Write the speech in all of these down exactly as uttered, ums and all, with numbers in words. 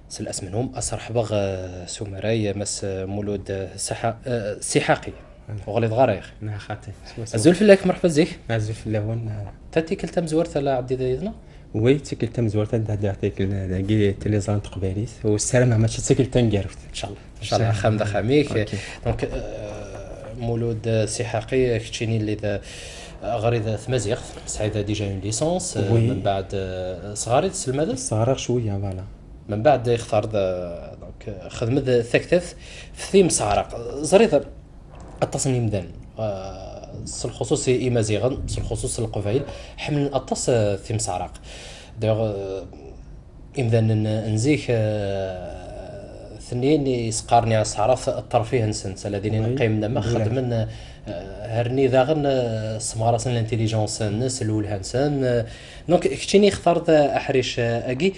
S lasmenhum, ad s-ṛeḥbeɣ, eh, s umaray, Mass, eh, Mulud, eh, Saḥa-, eh, Siḥaqi. Ur ɣliḍeɣ ara, yaxi. Neɣ xaṭi. Azul fell-ak, mṛeḥba zik. Azul fell-awen. Ta d tikkelt tamezwarut ara nɛeddi yid-neɣ? Oui, d tikkelt tamezwarut ara d-ɛeddiɣ tikkelt dagi tiliẓri n teqbaylit, u ssarameɣ mačči d tikkelt taneggarut. Inchallah. Inchallah, axxam d axxam-ik. Ok. Donc, euh, Mulud, euh, Siḥaqi, keččini lli d, euh, ɣri d tmaziɣt, tesɛiḍ déjà une licence, euh, oui. Mbeɛd, euh, sɣari tesselmadeḍ? Sɣareɣ cwiya, voilà. Mbeɛd ixtar-d, euh, donc, euh, xedmet taktabt f timseɛraq. Ẓriḍ, aṭas n yimdanen, euh, s lxuṣuṣ i-, imaziɣen, s lxuṣuṣ leqbayel, ḥemmlen aṭas, euh, timseɛraq. D'ailleurs, euh, imdanen n zik, eh, tnin i s-qqaren iɛeṣṣarat ṭṭerfih-nsen, ala din i neqqim, dama xedmen, eh, herni daɣen, eh, ssemɣarasen l'intelligence-nnes, lwelha-nsen, eh, donc keččini ixtar-d aḥric, eh, agi.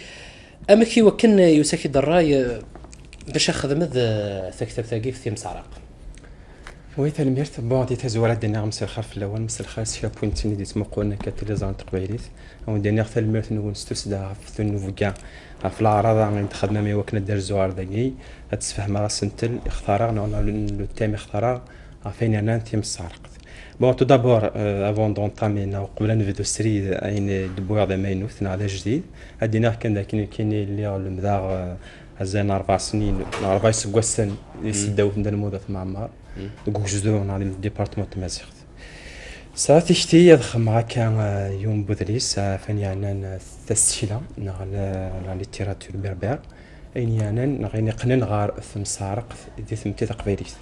Amek i wakken yusa-k-id ṛṛay, eh, bac ad xedmed, eh, taktabt-agi f timseɛraq? Oui, tanemmirt. Bon, di tazwara ad d-iniɣ mselxir fell-awen, mselxir s kra n win d-yettmuqulen akka tiliẓri n teqbaylit. Ad wen-d-iniɣ tanemmirt-nwen s tussda ɣef tunnubga, ɣef leɛraḍ-a i d-txedmem i wakken ad d-rzuɣ ar dagi, ad d-sfehmeɣ asentel i xtareɣ, neɣ, neɣ le thème i xtareɣ, ɣef wayen yeɛnan timseɛraqt. Bon, tout d'abord, euh, avant d'entamer, neɣ qbel ad nebdu srid ayen i d-wwiɣ d amaynut, neɣ d ajdid, ad d-iniɣ kan d akken nekkini lliɣ lemdeɣ, euh, azal n ṛebɛ snin, neɣ ṛebɛ iseggasen, di tesdawit n Dda Lmud At Mɛemmer, deg ugezdu, neɣ di département n tmaziɣt. Sɛiɣ tikti ad xedmeɣ akka, eh, yiwen n wedlis, eh, ɣef wayen yeɛnan, eh, tasekla, neɣ la, la littérature berbère, ayen yeɛnan, neɣ ayen iqqnen ɣer temseɛraqt di tmetti taqbaylit.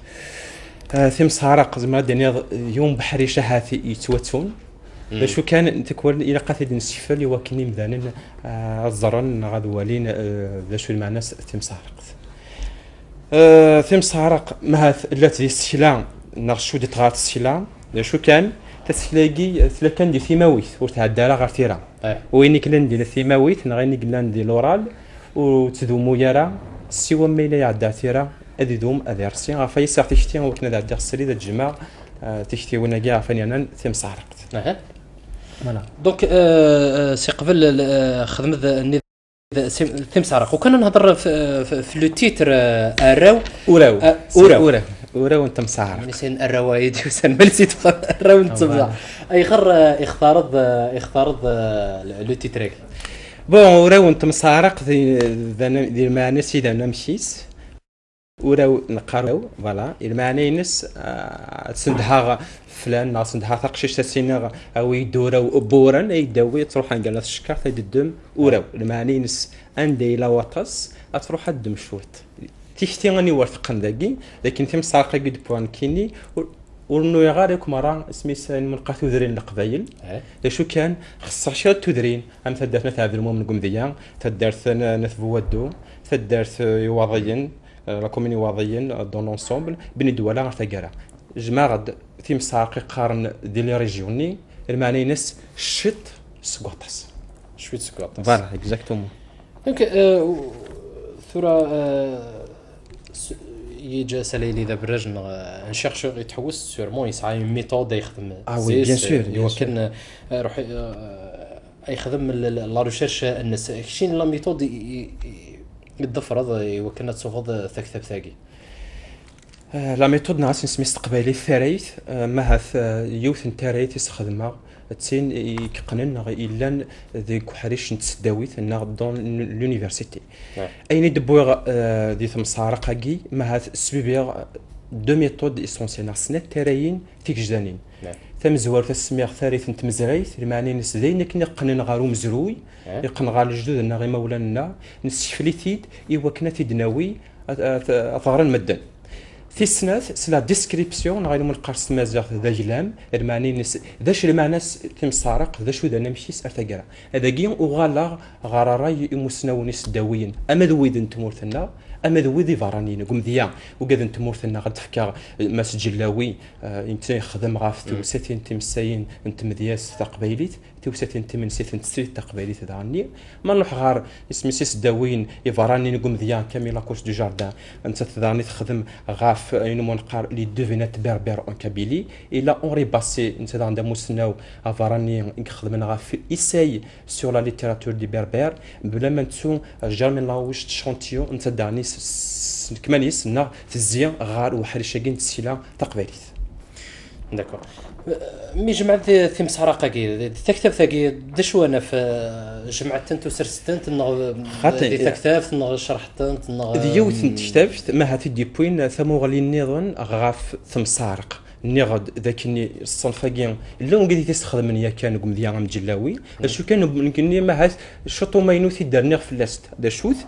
Eh, timseɛraqt, zemreɣ ad d-iniɣ, eh, yiwen n ubeḥric ahat yettwattun. D acu kan, tikwal ilaq ad t-id-nessekfel i wakken imdanen, eh, ad ẓren neɣ ad walin, eh, d acu lmeɛna-s timseɛraqt. Eh, timseɛraq, mahat llant di tsekla, neɣ cudit ɣer tsekla, d acu kan, tasekla-agi tella kan di timawit, ur tɛedda ara ɣer tira. Eh. Wayen i yellan di timawit, neɣ ayen i yellan di l'oral, ur ttdumu ara, siwa ma yella iɛedda ɣer tira, ad idum, ad irsi. Ɣef waya sɛiɣ tikti, wakken ad ɛeddiɣ srid, ad jemɛeɣ, eh, tiktiwin-agi ɣef wayen yeɛnan timseɛraqt. Aha. Voilà. Donc, euh, euh, si qbel, euh, xedmet nni-, sim-, timseɛraq. Ukan ad nehder f, f, f le titre, euh, Arraw. Uraw. Euh, c'est uraw. Uraw. Uraw n temseɛraq. Mani sin arraw ay d-yusan, mani si tebɣa arraw n temseɛraq. Voilà. Ayɣer, euh, ixtareḍ, euh, ixtareḍ, euh, le, le titre-agi? Bon, Uraw n temseɛraq di, di, di lmeɛna-s, d anamek-is. Uraw neqqar uraw, voilà. I lmeɛna-ines, ah, ad sendheɣ flan, neɣ sendheɣ taqcict, ad s-iniɣ, awi-d uraw n wuran, ay d-tawi, ad truḥ anga la tcekkart, ad d-teddem uraw. Lmeɛna-ines, anda yella waṭas, ad truḥ ad d-teddem cwiṭ. Tikti aniwer teqqen dagi, d akken timseɛraq-agi d-wwiɣ nekkini, ur, ur nuyeɣ ara akk merra isem-is ayen imenqa tudrin n Leqbayel. Eh. D acu kan, xeṣṣeɣ kra n tudrin, am taddart n At Ɛebdelmumen deg Umedya, taddart n, n At Buwaddu, taddart, eh, Iwaḍiyen, eh, la commune Iwaḍiyen, eh, dans l'ensemble, Bni Dwala ɣer taggara. Jemɛeɣ-d timseɛraq i qqaren di les régions-nni, lmeɛna-ines ciṭ seg waṭas. Cwiṭ seg waṭas. Voilà, exactement. Donc, euh, tura, euh, s-, yeǧǧa Salayli d aberraj neɣ, euh, un chercheur, yettḥewwes sûrement yesɛa une méthode ay yexdem. Ah oui, bien sûr, bien sûr. Iwakken, euh, ruḥ, euh, ay yexdem l-, l-, la recherche-nnes. Keččini la méthode i, i, i, i d-tḍefreḍ iwakken ad tsuɣeḍ taktabt-agi? Eh, la méthode neɣ ad s-nsemmi s teqbaylit tarrayt, eh, mahat, eh, yiwet n tarrayt i s-xedmeɣ, d tin i yeqqnen neɣ yellan deg uḥric n tesdawit neɣ dans l'université. Ouais. Ayen i d-wwiɣ, eh, di temseɛraq-agi, mahat sbibiɣ deux méthodes essentielles neɣ snat tarrayin tigejdanin. Ouais. Tamezwarut ad s-semmiɣ tarrayt n tmezrayt, lmeɛna-ines d ayen akken iqqnen ɣer umezruy, ouais, iqqen ɣer lejdud-nneɣ, imawlan-nneɣ, nessekfel-it-id i wakken ad t-id-nawi ad, ad, ad t-ɣren medden. Tis snat, s la description, neɣ ayen umi neqqar s tmaziɣt d aglam, lmeɛna-ines, d acu lmeɛna-s timseɛraq, d acu d anamek-is ar taggara. Adagi uɣaleɣ ɣer ṛṛay imusnawen iseddawiyen, ama d wid n tmurt-nneɣ, Ama d wid iberraniyen, deg umedya, ugad n tmurt-nneɣ, ad d-fkeɣ, eh, Mass Ǧellawi, eh, netta yexdem ɣef tewsatin timessayin n tmedyazt taqbaylit, tiwsatin timensit n tesrit taqbaylit daɣenni. Ma nruḥ ɣer isem-is iseddawiyen iberraniyen deg umedya, Camille Lacoste du Jardin, nettat daɣenni texdem ɣef, eh, ayen umi neqqar les devinettes berbères en Kabylie. Ila Henri Basset, netta daɣen d amussnaw aberrani i ixedmen ɣef essai sur la littérature des Berbères, bla ma nettu, euh, Germaine Larouche de Chantilly, netta daɣen s-, s-, s lekmal-is neɣ tezzi ɣer uḥric-agi n tsila taqbaylit. D'accord. Mi jemɛet timseɛraq-agi, d taktabt-agi, d acu ara naf, eh, jemɛet-tent u sers-tent, neɣ, eh, xaṭi, di taktabt, neɣ cerḥet-tent, neɣ, d yiwet n tektabt, ma ahat i d-yewwin tamuɣli nniḍen ɣef temseɛraq. Nniɣ-d d akken ṣṣenf-agi, llan wigad i t-issexdamen yakan deg umedya amǧellawi, d acu kan, nekkni ma ahat ciṭ umaynut i d-rniɣ fell-as. D acu-t?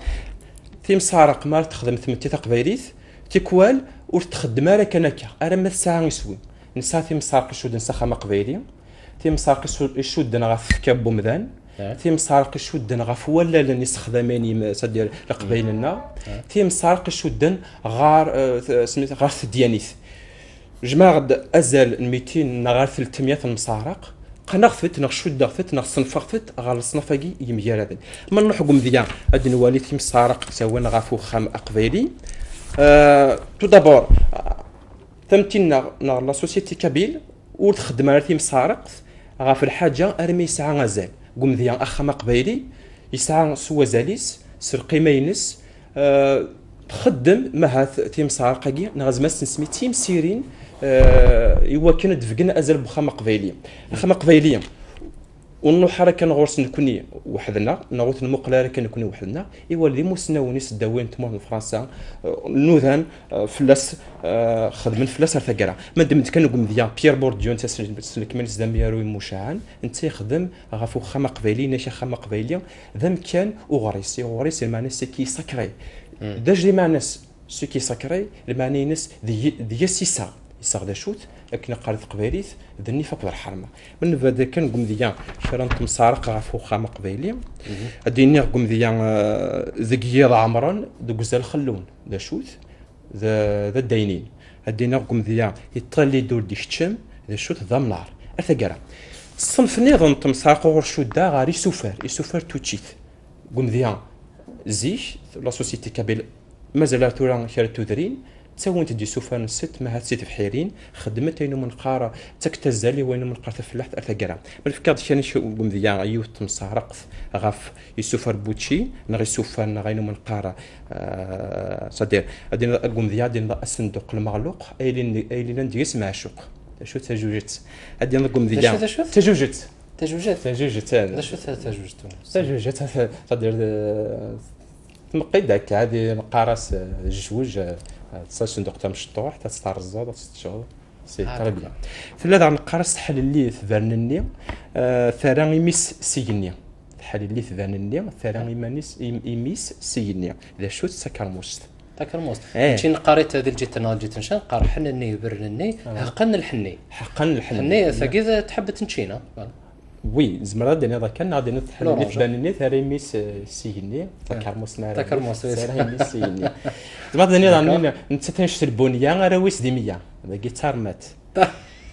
Timseɛraq mi ara texdem tmetti taqbaylit, tikwal ur txeddem ara kan akka, alamma tesɛa iswi. Nesɛa timseɛraq icudden s axxam aqbayli, timseɛraq isu-, icudden ɣef tfekka n wemdan, timseɛraq icudden ɣef wallalen isexdamen, c'est-à-dire leqbayel-nneɣ, timseɛraq icudden ɣer, eh, t-, smit-, ɣer tedyanit. Jemɛeɣ-d azal n mitin neɣ ɣer tletmya n lemseɛraq, qqneɣ-tent neɣ cuddeɣ-tent neɣ ṣenfeɣ-tent ɣer leṣnaf-agi yemgaraden. Ma nruḥ deg umedya, ad nwali timseɛraq ttawin ɣef uxxam aqbayli. Euh, tout d'abord, tametti-nneɣ neɣ la société kabyle ur txeddem ara timseɛraqt ɣef lḥaǧa armi yesɛa azal. Deg umedya, axxam aqbayli yesɛa s wazal-is, s lqima-ines, euh, txeddem, ma ahat timseɛraq-agi, neɣ nezmer ad s-nesmi d timsirin, euh, i wakken ad d-bgen azal n uxxam aqbayli. Axxam aqbayli, ur nruḥ ara kan ɣur-s nekni weḥd-neɣ, neɣ ur t-nmuqel ara kan nekni weḥd-neɣ, iwala d imusnawen iseddawiyen n tmurt n Fransa, euh, nudan, euh, fell-as, euh, xedmen fell-as ar taggara. Ma ddem-d kan deg umedya, Pierre Bourdieu, netta s-, s lekmal-is d amyaru imucaɛen, netta yexdem ɣef uxxam aqbayli, yenna-k axxam aqbayli d amkan uɣris, uɣris lmeɛna-s c'est qui est sacré. D acu di meɛna-s? Ce qui est sacré, lmeɛna-ines d y-, deg-s iseɣ. Iseɣ d acu-t? Akken qqaren teqbaylit, d nnif akked lḥerma. Ma nebda kan deg umedya, kra n temseɛraq ɣef uxxam aqbayli, ad d-iniɣ deg umedya, eh, deg yiḍ ɛemren, deg uzal xellun, d acu-t? D, d addaynin. Ad d-iniɣ deg umedya, yeṭṭalli-d ur d-ikeččem, d acu-t? D amnar. Ar taggara. Ṣṣenf nniḍen n temseɛraq uɣur cuddeɣ ɣer isufar, isufar tuččit. Deg umedya, zik, la société kabyle, mazal ar tura kra n tudrin, ttawint-d isufar-nsent, ma ahat si tebḥirin, xeddment ayen umi neqqar, ttakent azal i wayen umi neqqar tafellaḥt ar taggara. Ma nefka-d kra n umedya, yiwet temseɛraqt ɣef isufar n wučči, neɣ isufar, neɣ ayen umi neqqar, euh, c'est-à-dire, ad d-iniḍ deg umedya, ad d-iniḍ asenduq lmeɣluq, ay yellan, ay yellan deg-s meɛcuq. D acu d tajujet? Ad d-iniḍ deg umedya. D acu, d acu? Tajujet. Tajujet. Tajujet, eh. D acu ta-, tajujet? Tajujet, c'est-à-dire, euh, tmeqqi-d akka, ad i-, neqqar-as, eh, jjuj, eh, d tasenduqt tamecṭuḥt, ad tt-terẓeḍ, ad tt-teččeḍ. C'est très bien. Tella daɣen neqqar-as tḥelli tbernenni, eh, terra imi-s s igenni. Tḥelli tbernenni, terra iman-is, im-, imi-s s igenni. D acu-tt? D takermust. Takermust. Eh. Mačči neqqar-it di lǧitta neɣ lǧitta n ccan, neqqar ḥenni, bernenni, heqqen lḥenni. Heqqen lḥenni. Ḥenni, tagi d tḥebbet n ččina. Voilà. Oui, zemreɣ ad d-iniḍ akka, neɣ ad d-iniḍ tḥelli tbernenni, terra imi-s, eh, s igenni, takermust mi ara takermust, terra imi-s s igenni. Zemreɣ ad d-iniḍ, d'accord, ɛni nettat anect n lbunya, arraw-is d imeyya. Dagi d tarmat.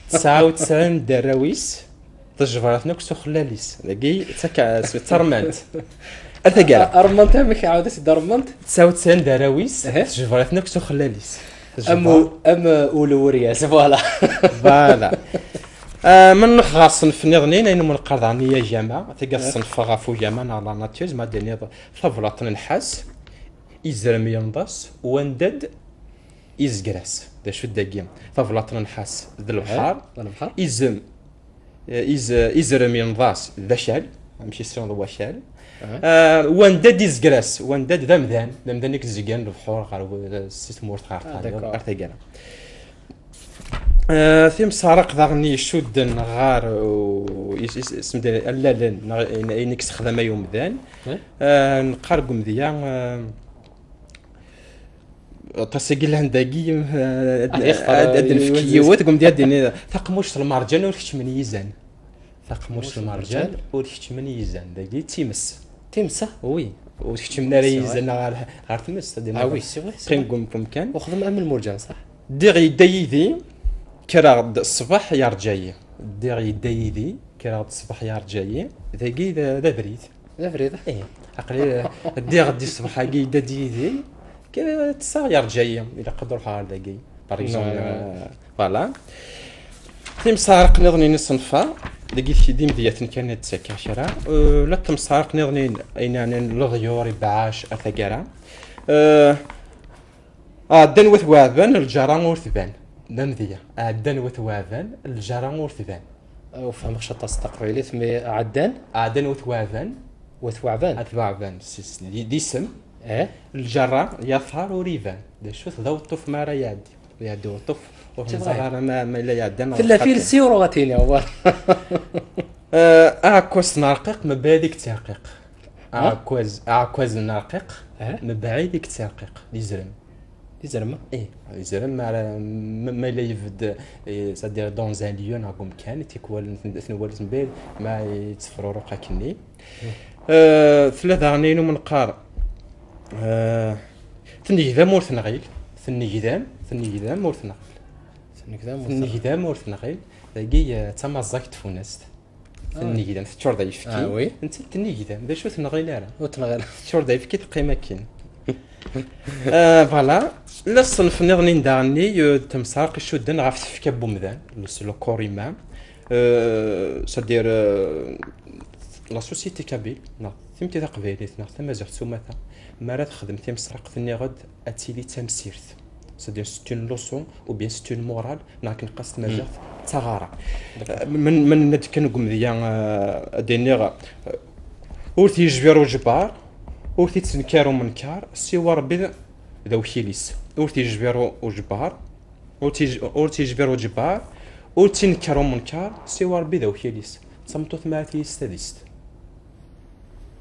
Tesɛa u tesɛin d arraw-is, tejber-aten akk s uxellal-is. Dagi d taka-, s-, d tarmant. Ar taggara. Armant amek, ɛawed-as-d armant. Tesɛa u tesɛin d arraw-is, tejber-aten akk s uxellal-is. Am u-, am, uh, ul uryaz, voilà. Voilà. Ah, ma nruḥ ɣer ṣṣenf nniḍen, ayen umi neqqar daɣen iyagama, tagi ad ṣṣenfeɣ ɣef ugama neɣ la nature, ma d-iniḍ tablaḍt n nnḥas, izrem yenḍes, wanda d izger-as. D acu d dagi? Tablaḍt n nnḥas d lebḥer, d lebḥer. Izem, eh, iz-, izrem yenḍes d akal, amek i s-tiniḍ wakal. Ah, wanda d izger-as, wanda d amdan, d amdan i izegren lebḥur ɣer w-, si tmurt ɣer, ah, taliḍ, d'accord, ar taggara. Eh, timseɛraq daɣen icudden ɣer, uh, is-, is-, isem d allalen, neɣ ayen, ayen i yessexdam ay umdan. Eh, neqqar deg umedya, eh, aṭas-agi llan dagi, eh, ad, ad, ad nefk yiwet, deg umedya ad d-nini, taqemmuct n lmerǧan ur keččmen yizan. Taqemmuct n lmerǧan ur keččmen yizan. Dagi d times. Times? Oui. Ur tkeččem ara yizan ɣer, ɣer tmes, ad d-iniɣ. Ah oui, c'est vrai, c'est vrai. Qqim deg umkan. Uxdem am lmurǧan, ṣaḥ? Ddiɣ yedda yid-i, kkreɣ-d ṣṣbeḥ yerǧa-yi. Ddiɣ yedda yidi, kkreɣ-d ṣṣbeḥ yerǧa-yi. Dagi d, d abrid. D abrid. Ih, aql-i, ddiɣ-d ṣṣbeḥ-agi, yedda-d yidi, k-, ṭṭseɣ yerǧa-yi. Ilaq ad ruḥeɣ ɣer dagi. Par exemple, euh, voilà. Timseɛraq nniḍen i ṣṣenf-a, dagi d imedyaten kan ad d-ttakkeɣ kra. Euh, la timseɛraq nniḍen, ayen yeɛnan leḍyur, ibeɛɛac, ar taggara. Euh, Ɛeddan wat waɛban, lǧara ur tban. D amedya. Ɛeddan wat waɛban, lǧara ur tban. Ur fehmeɣ aṭas taqbaylit, mi ɛeddan? Ɛeddan wat waɛban. Wat waɛban? At waɛban, s, s, d, d isem. Eh? Lǧara, yaṭar ur iban. D acu-t, d aweṭṭuf mi ara iɛeddi. Iɛeddi uweṭṭuf, ur neẓri ara ma, ma yella iɛeddan neɣ xaṭi. Tella tilsi ur ɣa tini, wa. Eh, aɛekkaz n rqiq, mebɛid i yettirqiq. Aɛekkaz, aɛekkaz n rqiq, mebɛid i yettirqiq, d izrem. D izrem? Ih, d izrem, ma ara, ma, ma yella yebded, eh, c'est-à-dire dans un lieu, neɣ deg umkan, tikwal n, n, n wal tembal, ma yettefruruq akkenni. Eh, tella daɣen ayen umi neqqar, eh, tennegdam ur tenɣil, tennegdam, tennegdam ur tenɣil. Tennegdam ur tenɣil. Tennegdam ur tenɣil, dagi, eh, d tamaẓẓagt tfunast. Ah. Tennegdam, teččur d ayefki. Ah, oui. Nettat tennegdam, d acu ur tenɣil ara? Ur tenɣil. Teččur d ayefki, teqqim akkin. Euh, voilà. La ṣṣenf nniḍen daɣenni, euh, d timseɛraq icudden ɣef tfekka n wemdan, le, le corps humain. Euh, c'est-à-dire, euh, la société kabyle, neɣ timetti taqbaylit, neɣ tamaziɣt s umata, mi ara texdem timseɛraq, tenniɣ-d ad tili d tamsirt. C'est-à-dire, c'est une leçon, ou bien c'est une morale, neɣ akken qqas tmaziɣt, d taɣara. D'accord. Euh, ma, ma nenna-d kan deg umedya, euh, ad d-iniɣ, euh, ur t-yejbir uǧebbar, ur t-yettenkar umenkar, siwa Rebbi d, d awkil-is. Ur t-yejbir u-, uǧebbar, ur t-yej-, ur t-yejbir uǧebbar, ur t-yettenkar umenkar, siwa Rebbi d awkil-is. D tameṭṭut mi ara tili s tadist.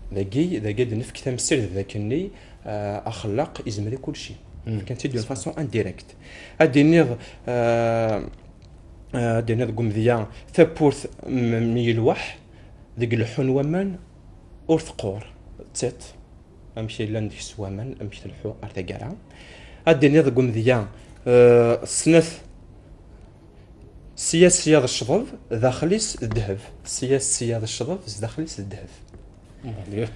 Dagi, dagi ad d-nefk tamsirt d akken-nni, euh, axellaq izmer i kulci. Fkan-tt-id d'une façon indirecte. Ad d-iniḍ, euh, euh, ad d-iniḍ deg umedya, tawwurt m-, mi yelweḥ, deg leḥḥun waman, ur teqqur. D tiṭ, amek yellan deg-s waman, amek tleḥḥu ar taggara. Ad d-iniḍ deg umedya, euh, snat, sya, sya d ccḍeb, daxel-is d ddheb. Sya, sya d ccḍeb, zdaxel-is d ddheb. Mon Dieu.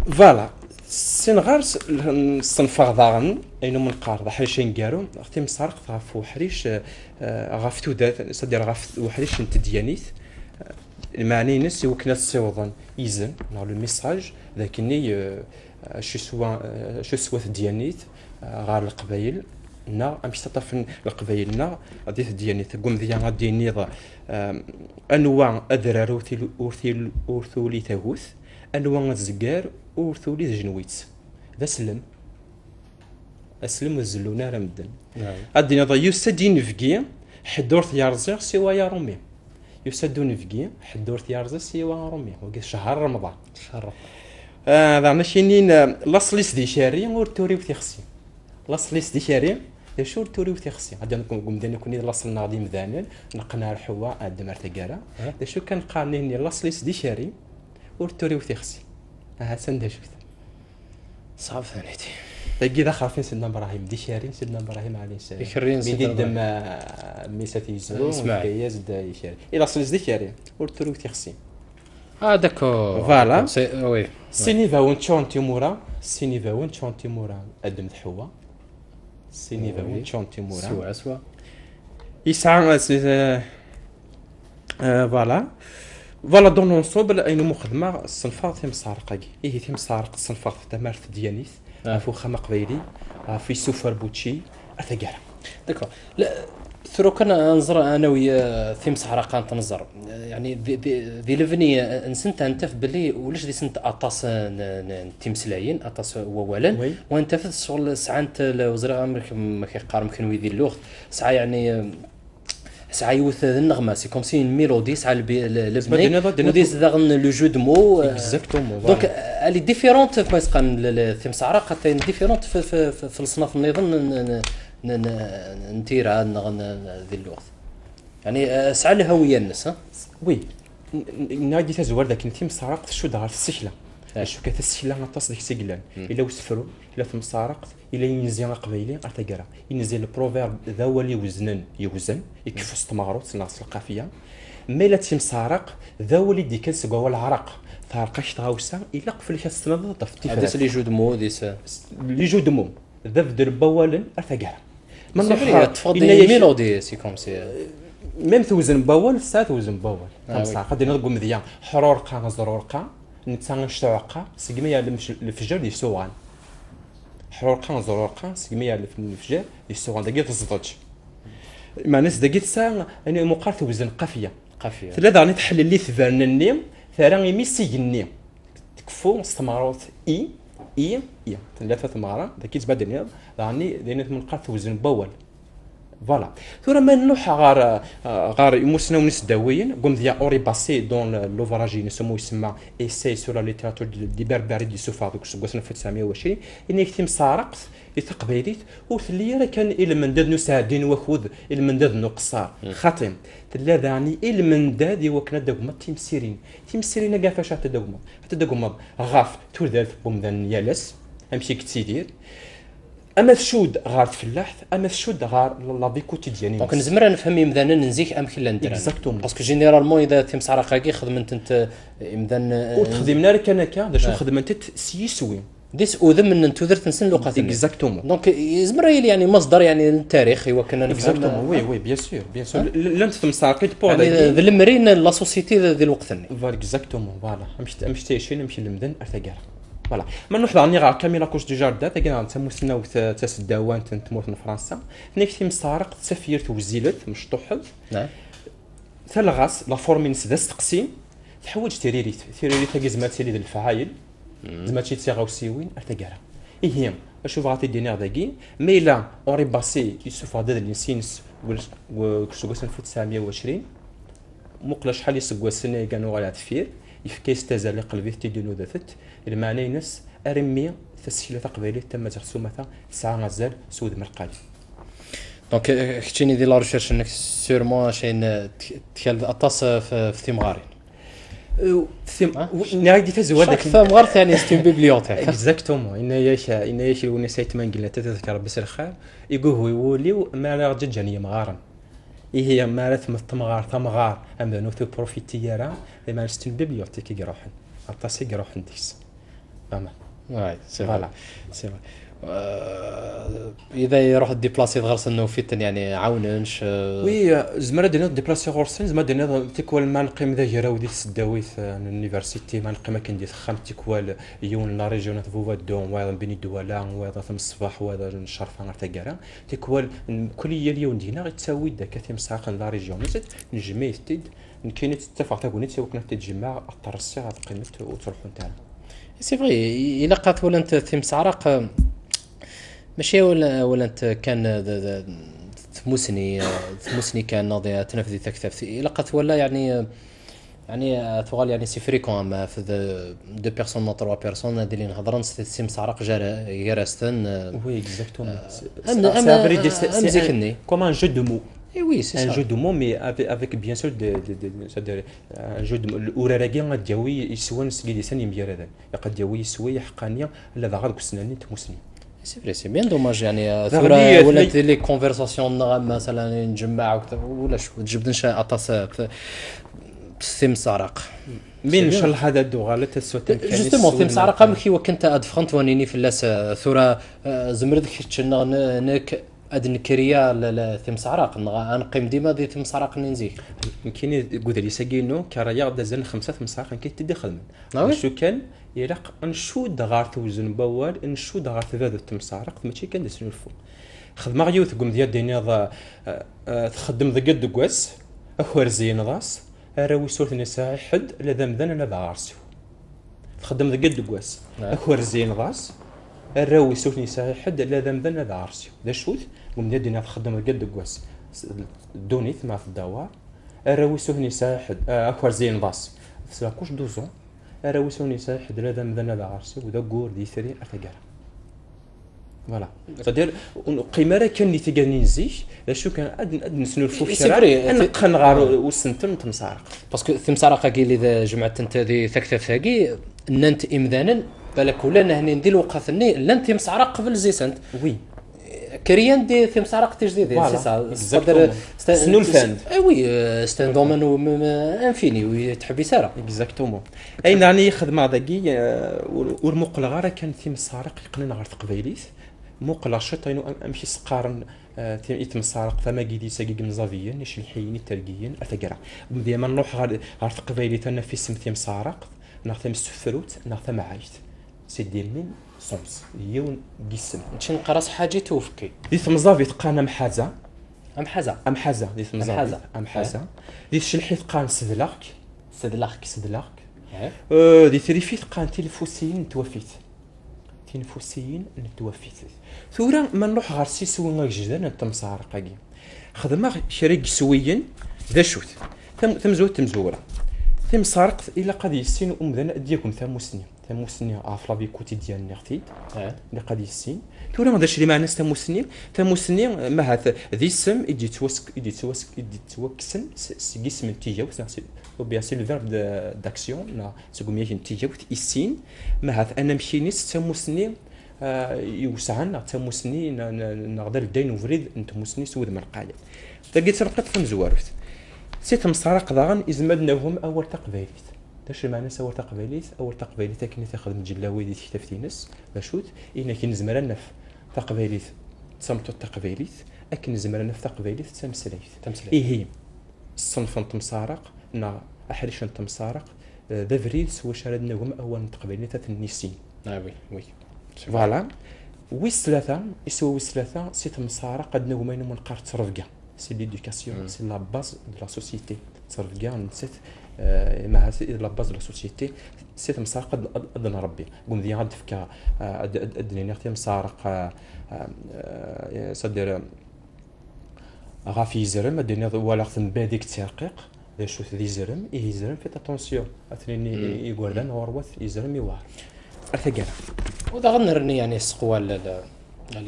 Voilà. Sin ɣer-s, n-, ṣenfeɣ daɣen, ayen umi neqqar d aḥric aneggaru, timseɛraqt ɣef uḥric, eh, eh, ɣef tudert, c'est-à-dire ɣef uḥric n tedyanit, eh, lmeɛna-ines i wakken ad ssiwḍen izen, neɣ le message, d akken-nni, eh, acu yeswa, eh, acu yeswa tedyanit, eh, ɣer Leqbayel, neɣ amek ttaṭṭafen Leqbayel-nneɣ di tedyanit. Deg umedya ad d-tiniḍ, eh, anwa adrar ur til-, ur til-, ur tuli tagut, anwa azeggar ur tuli tjenwitt. D aslem. Aslem ur zellun ara medden. Ad d-tiniḍ, yusa-d inebgi, ḥedd ur t-yerẓi siwa aṛumi. Yusa-d unebgi, ḥedd ur t-yerẓi siwa aṛumi. Wagi d ccher Remḍan. Ccher Remḍan. Ah, daɣen ad k-inin, ah, laṣel-is d ikerri, ur turiw tixsi. Laṣel-is d ikerri, d acu ur turiw tixsi? Ad d-nqum deg umdan nekkni d laṣel-nneɣ d imdanen, neqqen ar Ḥewwa, Adem ar taggara. D acu kan qqaren ihi, laṣel-is d ikerri, ur turiw tixsi. Aha, san d acu-t? Ṣɛeb taniti. Tagi d axerfi n Sidna Ibrahim, d ikerri n Sidna Ibrahim ɛalayhi ssalam. Ikerri n Sidna Ibrahim. Mi d-iddem, ah, mmi-s ad t-yezlu, yefka-yas-d ikerri. I laṣel-is d ikerri, ur turiw tixsi. Ah, d'accord. Voilà. D'accord, c'est, oui. Sin ibawen ččuren timura, sin ibawen ččuren timura, Adem d Ḥewwa. Sin ibawen ččuren timura. Swa, swa. Yesɛa, euh, c'est, euh, euh, voilà. Voilà, dans l'ensemble, ayen umi xedmeɣ, ṣṣenfeɣ timseɛraq-agi. Ihi timseɛraq ṣṣenfeɣ tamart tedyanit, ɣef uxxam aqbayli, ɣef yisufar n wučči, ar taggara. D'accord. La, tura kan ad nẓer, ad nawi, eh, timseɛraqin ad nẓer. Eh, yeɛni, di, di, di lebni, eh, nsent ad ntaf belli ulac deg-sent aṭas, eh, n, n, n timeslayin, aṭas n wawalen. Oui. Wa ntaf ccɣel sɛant, eh, le, ur ẓriɣ amek, amek iqqarem kenwi di lluɣt. Sɛa, yeɛni, eh, sɛa yiwet d nneɣma, c'est comme si une mélodie, sɛa le, le, le, c'est pas bni, de, de, de, udi daɣen le jeu de mots, eh. Exactement, donc, voilà. Elle est différente, f ma yesqan, le, le, timseɛraq, elle est différente f, f, f, f leṣnaf nniḍen n, n, n, n, n tira neɣ n, n, di lluɣt. Yeɛni, eh, tesɛa lhawiya-nnes, ha? Oui. N-, n-, nniɣ-ak di tazwara dakken timseɛraqt tcudd ɣer tsekla. Acu kan, tasekla aṭas deg-s i yellan. Yella usefru, yella temsaraqt, yella inzi aqbayli ar taggara. Inzi, le proverbe, d awal iweznen, yewzen, ikeffu s tmeɣrut neɣ s lqafiya. Ma yella d timsaraqt, d awal i d-ikkan seg wawal ɛraq. Teɛreq-ak tɣawsa, ilaq fell-ak ad tessneḍ ad tafeḍ tifrat. Hades, les jeux de mots, des... Les jeux de mots, d abdel n wawalen ar taggara. Ma nruḥ, teṭṭfeḍ yenna-yak, mélodie, c'est comme si... Même tewzen n wawal, tesɛa tewzen n wawal. Ah, oui. Tamsaraqt, ad d-iniḍ deg umedya, ḥrurqa, ẓrurqa, netta anect uɛeqqa, segmi yerlef lefjer d isuɣan. Ḥrurqa, ẓrurqa, segmi yerlef lefjer d isuɣan. Dagi teẓdeǧ. Meɛna-s dagi tesɛa, yani, meqqar tewzen qafiya. Qafiya. Tella daɣen tḥellel itbaren-nni, terra imi s igenni. Tkeffu s tmeɣrut i, i, i. Tella ta tmeɣra, dagi ttbadden iḍ, daɣen i, d ayen i tmenqar tewzen n wawal. Voilà. Tura ma nruḥ ɣer, ɣer imusnawen isdawiyen, deg umedya Henri Basset, dans le, l'ouvrage-ines umi isemma Essai sur la littérature de, de Berbérie, d-yessufeɣ deg useggas n alef u tesɛemya u ɛecrin, yenna-yak timsaraqt i taqbaylit ur telli ara kan i lmendad n usɛeddi n wakud, i lmendad n uqeṣṣer. Xaṭi, tella daɣen i lmendad i wakken ad d-tagmeḍ timsirin. Timsirin-agi ɣef wacu ad d-tagmeḍ? Ad d-tagmeḍ ɣef tudert n umdan n yal ass, amek i yettidir, ama tcudd ɣer tfellaḥt, ama tcudd ɣer la vie quotidienne-ines. Donc nezmer ad nefhem imdanen n zik amek llan ddren. Exactement. Parce que généralement, ida timsaraq-agi xedmen-tent, euh, imdanen, euh... Ur t-xdimen ara kan akka, d acu, xedmen-tent s yiswi. Di s udem n tudert-nsen lewqat-nni. Exactement. Donc yezmer ad yili, yani, masdar, yani, n tarix i wakken ad nefhem. Exactement, oui, oui, bien sûr, bien sûr. Llant temsaraqin pour... Yani d lemri n la société di lweqt-nni. Voilà, exactement, voilà. Amek, amek ttɛicin, amek lemmden ar taggara. Voilà. Ma nruḥ daɣen ɣer Camille Lacoste du Jardin, tagi daɣen d tamussnawt, eh, taseddawant n tmurt n Fransa. Tenna-k timsaraqt d tafyirt wezzilet, mecṭuḥet. Talɣa-s, la forme-ines d asteqsi, teḥwaǧ tiririt. Tiririt-agi tezmer ad tili d lefɛayel, tezmer ad tili d tiɣawsiwin, ar taggara. Ihi, acu bɣiɣ ad t-id-iniɣ dagi? Ma yella Henri Basset yessufeɣ-d adlis-ines deg useggas n alef u tesɛemya u ɛecrin, muqel acḥal iseggasen ay gan uɣal ar deffir, yefka-yas-t azal, iqleb-it-id, inuda-t-id. Lmeɛna-ines, armi tasekla taqbaylit tamaziɣt s umata tesɛa azal s wudem lqali. Donc, euh, keččini di la recherche-nnek, sûrement, acu n, euh, t-, tkal aṭas, euh, f, f timɣarin. Euh, tim-, ah, wi-, nniɣ-ak di tazwara dakken tamɣart, yani, c'est une bibliothèque. Exactement. Yenna-yak, yenna-yak Lewnis Ayt Mengellat, ad t-yefk Rebbi s lxir, igugu i wul-iw mi ara ɣ-ǧǧan yemɣaren. Ihi, mi ara temmet temɣart, amɣar, amdan ur t-profiti ara, iman-is d une bibliothèque i iruḥen. Aṭas i iruḥen deg-s. Fahmeɣ. Ouais, c'est vrai. Voilà. C'est vrai. Euh, ida iruḥ déplacer ɣer-sen, ufiten, yani, ɛawnen-c, euh. Oui, euh, zemreɣ ad d-iniɣ déplacer ɣer-sen, zemreɣ ad d-iniɣ tikwal ma neqqim d agraw di tseddawit, euh, n l'université, ma neqqim akken di texxamt, tikwal yiwen n la région, at Buvaddu, wayeḍ n Beni Douala, wayeḍ at Msebaḥ, wayeḍ n Ccerfa ar taggara. Tikwal, mkul yal yiwen deg-neɣ yettawi-d akka timsaraqt n la région, nejmeɛ-it-id, nekkini ttafeɣ tagnit i wakken ad t-id-jemɛeɣ, ad tt-ressiɣ, ad qqimeɣ ur ttruḥunt ara. C'est vrai, i-, ilaq ad walant timsaraqt, euh, mačči ad wala-, walant kan, euh, d, d, d tmusni, euh, tmusni kan, neɣ ad t-naf di taktabt. Ilaq ad wala, yani, euh, Yani, euh, tuɣal, yani, c'est fréquent, am, euh, f de, deux personnes, trois personnes, ad ilin hedren s, s timsaraqt gar-, gar-asen, euh. Oui, exactement. Euh, c'est, am, c'est, am, c'est un vrai, euh, c'est, am c'est zik-nni, comme un jeu de mots. Eh oui, c'est ça. Un jeu de mots, mais avec, avec bien sûr de, de, de, c'est-à-dire, euh, un jeu de mots. Urar-agi ad d-yawi iswan seg yidisan yemgaraden. Ilaq ad d-yawi iswi aḥeqqani, ladɣa deg usnerni n tmusni. C'est vrai, c'est bien dommage, yani, euh, tura, euh, wala les conversations-nneɣ, masalan, njemmeɛ, wala ulac, ur d-jebden aṭas, euh, f-, s timsaraqt. Mais inchallah ad d-uɣalent taswiɛt kan. Justement, timsaraqt, amek i wakken ad ffɣent, wanini fell-as, euh, tura, euh, zemreḍ kečč neɣ ne-, nekk ad nekriyya la, la, timsaraqt, neɣ ad neqqim dima di timsaraqt-nni n zik? Nekkini deg udlis-agi-inu, karayaɣ-d azal n xemsa timsaraqt nekk i t-id-ixedmen. Ah oui? D acu kan, ilaq ad ncudd ɣer tewzen n wawal, ncudd ɣer tbadut n temsaraqt, mačči kan d asnulfu. Xedmeɣ yiwet deg umedya d-iniḍ, eh, eh, txeddem deg yiḍ deg wass, akerzi yenḍas, arraw-is ur ten-yesɛi ḥedd, la d amdan, la d aɣersiw. Txeddem deg yiḍ deg wass, ah, akerzi yenḍas, arraw-is ur ten-yesɛi ḥedd, la d amdan, la d aɣersiw. D acu-t? Deg umedya d-iniḍ txeddem deg yiḍ deg wass, s-, ddunit ma tdawar, arraw-is ur ten-yesɛi ḥedd, eh, akerzi yenḍas, c'est la couche d'ozone. Arraw-is ur nesɛi ḥedd, la d amdan, la d aɣersiw, d aggur, d itri, ar taggara. Voilà. C'est-à-dire, ur neqqim ara kan di tigad-nni n zik, d acu kan, ad, ad nesnulfu kra, ad neqqen ɣer usentel n temsaraqt. Parce que timsaraqt-agi li d jemɛent-tent di taktabt-agi, Nnant imdanen, balak ula nehnin di lewqat-nni llant timseɛraq qbel zi-sent. Oui. Kriyant di timseɛraq tijdidin, Voilà, c'est ça. exactement. C'est-à-dire, c'est un- Snulfant. Eh oui, euh, c'est un domaine où même, euh, infini, ur yettḥebbis ara. Exactement. Ayen daɣen i xedmeɣ dagi, euh, ur ur muqleɣ ara kan timseɛraq yeqqnen ɣer teqbaylit. Muqleɣ ciṭ inu am- amek i s-qqaren, euh, tim- i temseɛraq tamagidit-agi n yimẓabiyen, icelḥiyen, itergiyen, a taggara. Umdi ma nruḥ ɣer ɣer teqbaylit ad naf isem timseɛraq neɣ tamsefrut neɣ tamɛayt. C'est des mêmes sens, yiwen n yisem. Mačči neqqar-as Ḥaǧi Tufki. Di temẓabit qqaren amḥaza. Amḥaza. Amḥaza di temẓabit. Amḥaza. Amḥaza. Di tcelḥit qqaren sedleɣ-k. Sedleɣ-k. Sedleɣ-k. Eh? Euh, di trifit qqaren tinfusiyin n twafit. Tinfusiyin n twafit. Tura ma nruḥ ɣer siswi agejdan n temseɛraq-agi, xedmeɣ kra n yiswiyen. D acu-t? Tam- tamezwarut, tamezwura, timseɛraqt ilaq ad yissin umdan ad d-yagem tamusni. Tamusni ɣef la vie quotidienne nniɣ-t-id. Eh? Ilaq ad yissin. Tura d acu d lmeɛna-s tamusni? Tamusni, eh, mahat d isem i d-yettwask- i d-yettwask- i d-yettwakksen s- seg isem n tigawt, neɣ si- ou bien c'est le verbe de- d'action, neɣ seg umyag n tigawt, issin. Mahat anamek-ines d tamusni, eh, iwesɛen, neɣ d tamusni, neɣ- neɣ neɣ d aledday n ubrid n tmusni s wudem lqayen. Dagi d taneqqiṭ tamezwarut. Si temseɛraq daɣen izmer ad nagem awal taqbaylit. D acu lmeɛna-s awal taqbaylit? Awal taqbaylit akken i t-ixdem Ǧellawi di tektabt-ines, d acu-t? Inek nezmer ad naf taqbaylit d tameṭṭut taqbaylit, akken nezmer ad naf taqbaylit d tameslayt. Tameslayt. Ihi, ṣṣenf n temseɛraq neɣ aḥric n temseɛraq, eh, d abrid s wacu ara d-nagem awal n teqbaylit ad t-nissin. Ah oui, oui. Voilà. Wis tlata, iswa wis tlata, si temseɛraq ad nagem ayen umi neqqar ttrebga. C'est l'éducation, c'est la base de la société. Ttrebga, nettat, euh, maha c'est la base de la société. Si temseɛraq ad, ad, ad nrebbi. Gumdi ad d-fkeɣ, euh, ad, ad, ad d-niniɣ timseɛraq, euh, euh, c'est-à-dire, euh, ɣef yizrem, ad d-iniɣ walaɣ-ten badi deg tirqiq. D acu-t d izrem? Ihi izrem, faites attention. Ad t-nini igerdan ɣur-wat, izrem iwɛer. Ar taggara. U daɣen nerni yani seqwa l- l-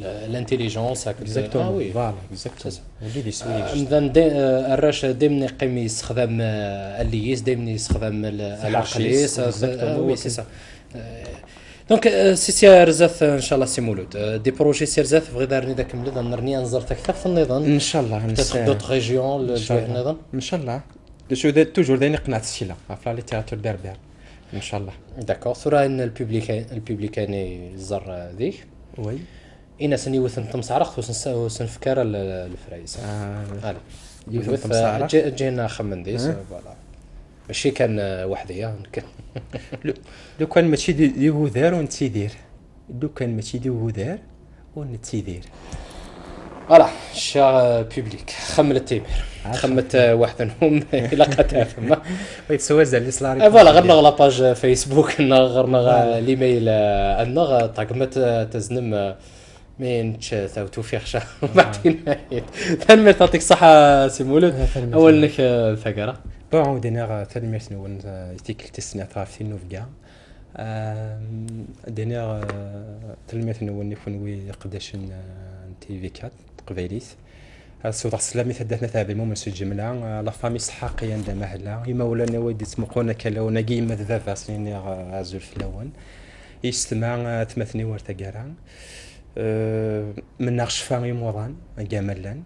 l- l'intelligence. Exactement. Ah oui. Voilà, exactement. Wagi d iswi. Amdan d- euh, arrac daymen yeqqim yessexdam, euh, allig-is, daymen yessexdam l- Taḥerci-s, lɛaqel-is. Ah, exactement, ah oui, oui. C'est ça. Euh, donc, euh, si si ar zdat, euh, ncallah, si Mulud. Euh, des projets si ar zdat, tebɣiḍ arni d akemmel, ad nerni ad nẓer taktabt nniḍen. Ncallah. Peut-être d'autres régions, le Ncallah. nniḍen. Ncallah. D acu d toujours d ayen iqneɛ tsekla ɣef la littérature berbère. Ncallah. D'accord. Tura n le public, le public ani ẓer, euh, dik. Oui. Ini-asen yiwet n temseɛraqt ur sen-, ur sen-fk ara l- lefrayes. Ah, Allez. Yiwet n Yiwet, temseɛraqt? euh, ǧi- ǧǧin axxam-nnes, voilà. Mačči kan, euh, weḥd-i, ah, nekk. Lu- Lukan mačči d d igudar ur nettidir. Lukan mačči d igudar ur nettidir. Voilà, cher, euh, public, xemmet imir. Xemmet, euh, weḥd-nwen, ilaq ad tafem. Yettwazal s la Ah, voilà, ɣer-neɣ la page Facebook, neɣ ɣer-neɣ, euh, l'email, euh, neɣ, euh, tagmat, euh, taznem, euh, mi nečč, euh, taw tufiɣ ca. Tanemmirt, yɛṭik ṣṣeḥḥa, si Mulud. Ah, tanemmirt. Awal-nnek, euh, taggara. Bon, ad d-iniɣ, euh, tanemmirt-nwen, euh, i tikkelt tis snat ɣef tinnubga. Euh, ad d-iniɣ, euh, tanemmirt-nwen i kunwi iqeddacen, euh, n T V quatre, teqbaylit. Ad ssiwḍeɣ sslam i taddart n At Ɛebd Lmumen s lǧemla, euh, la famille Sḥaqi anda ma hella, imawlan-iw i d-ittmuqulen akka lawan-agi, yemma d baba, s-iniɣ, euh, azul fell-awen. Yessetma, euh, atmaten-iw ar taggara. Euh, mennaɣ ccfa i imuḍan, anga ma llan.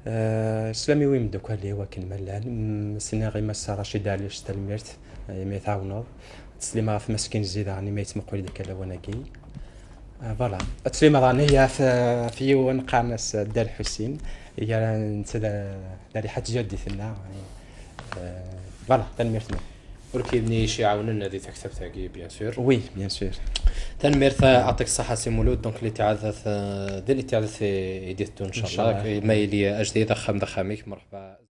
Euh, sslam-iw i imeddukal-iw akken ma llan. Mm, s-iniɣ i Massa Racid Ɛlic tanemmirt, euh, imi tɛawneḍ. Tteslimeɣ ɣef Mass Kinzi daɣen imi yettmuqul-d akka lawan-agi. Ah, voilà. Ad ttlimeɣ daɣen ɣef, ɣef yiwen qqaren-as Dda Lḥusin. Iga netta d, d Riḥat Jadi tenna. Euh, voilà, tanemmirt-nwen. Ur k-yebni ic iɛawnen di taktabt-agi, bien sûr. Oui, bien sûr. Tanemmirt, yɛṭik ṣṣeḥḥa, si Mulud. Donc, litiɛadat, euh, d litiɛadat i d-iteddun, ncallah. Ncallah. Ma yili ajdid, axxam d axxam-ik, merḥba.